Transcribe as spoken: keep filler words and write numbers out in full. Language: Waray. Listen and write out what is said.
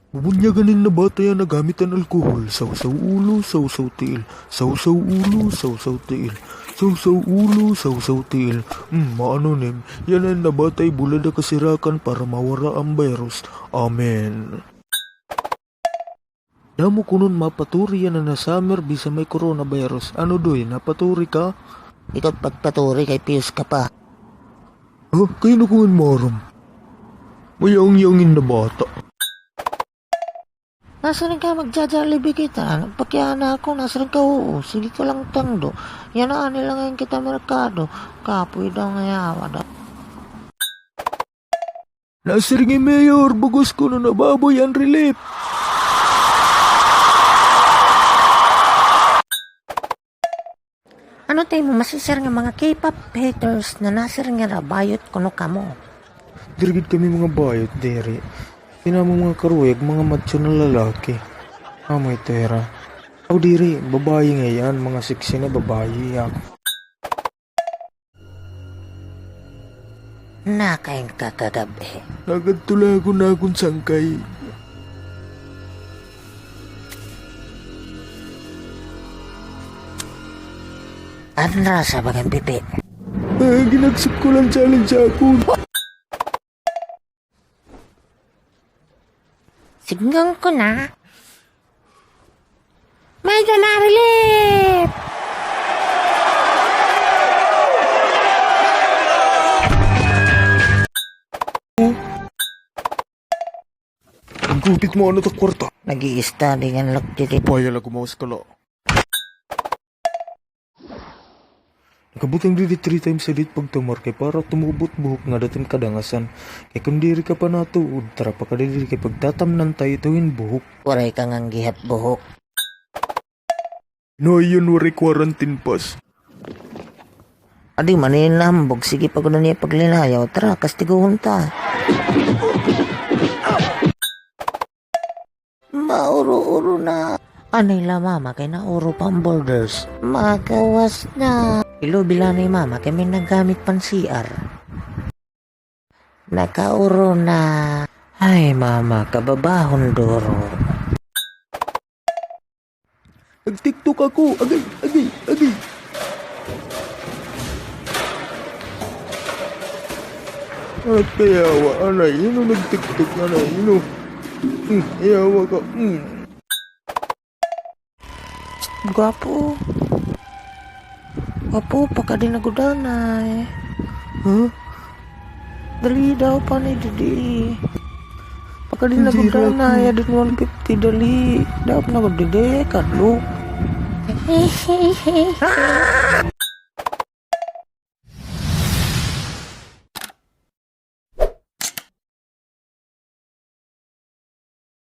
Bubunyagan ini nga bata yana gamit an alkohol. Sawsaw ulo, sawsaw tiil. Sawsaw ulo, sawsaw tiil. Sawsaw ulo, sawsaw tiil. Hmm, maano nim. Yana nga bata ibulad ha kasirakan para mawara an virus. Amen. Damo kuno an mapaturi yana nga summer bisan may coronavirus. Ano, Doy, napaturi ka? Ikaw pagpaturi kay piyos ka pa. Ha? Kay ano ko ngan maaram? Mayangyang ini nga bata. Nasiring ka magja-Jollibee kita, nagpakiana ako, nasiring ka, oo, sige ka lang tangdo. Yana, anhi la ngay-an kita merkado, kapoy daw nga yawa daw. Nasiring hi Mayor, bug-os kuno nga baboy an relief. Ano it imo masisiring ha mga K-pop haters nga nasiring nga bayot kuno kamo? Diri gud kami mga bayot, diri. It amo mga karuyag, mga macho nga lalaki. Amo ito hira. Aw, diri, babayi ngay-an, mga sexy nga babayi. Ako. Nakain ka kagab-i? Nakadto la ako han akon sangkay. An rasa baga hin pipi. Ah, ginagsok ko la an challenge ha akon. Sidngon ko na. May dala relief! Ang gupit mo, ano ta kwarta? Nag-i-study nga lakdidi. Paya la, gumawas ka la. Nakabutang didi three times a day pagtumar kay para tumubo it buhok nga dating kadangasan. Kay kon diri ka pa natuod, tara pakadi didi kay pagtatamnan ta ito hin buhok. Waray ka ngan gihap buhok. No, yun, waray quarantine pass. Adi man ini nahambog, sige pa gud niya paglinayaw, tara, kastiguhon ta. Mauro-uro na. Anay la mama kay nauro pa an boulders. Makawas na. Ilubi la ni mama kay may nagamit pa hin C R. Nakauro na. Ay, mama, kababahon duro. Nag-TikTok ako. Agay, agay, agay. At kayawa, anay, ino nag-TikTok, anay, ino? Hmm, yawa ka, hmm. Gwapo. Gwapo, pakadi na gud anay. Huh? Dali daw, panay didi. Pakadi na gud anay, adin one fifty, dali. Daw na gud didi, kadlok.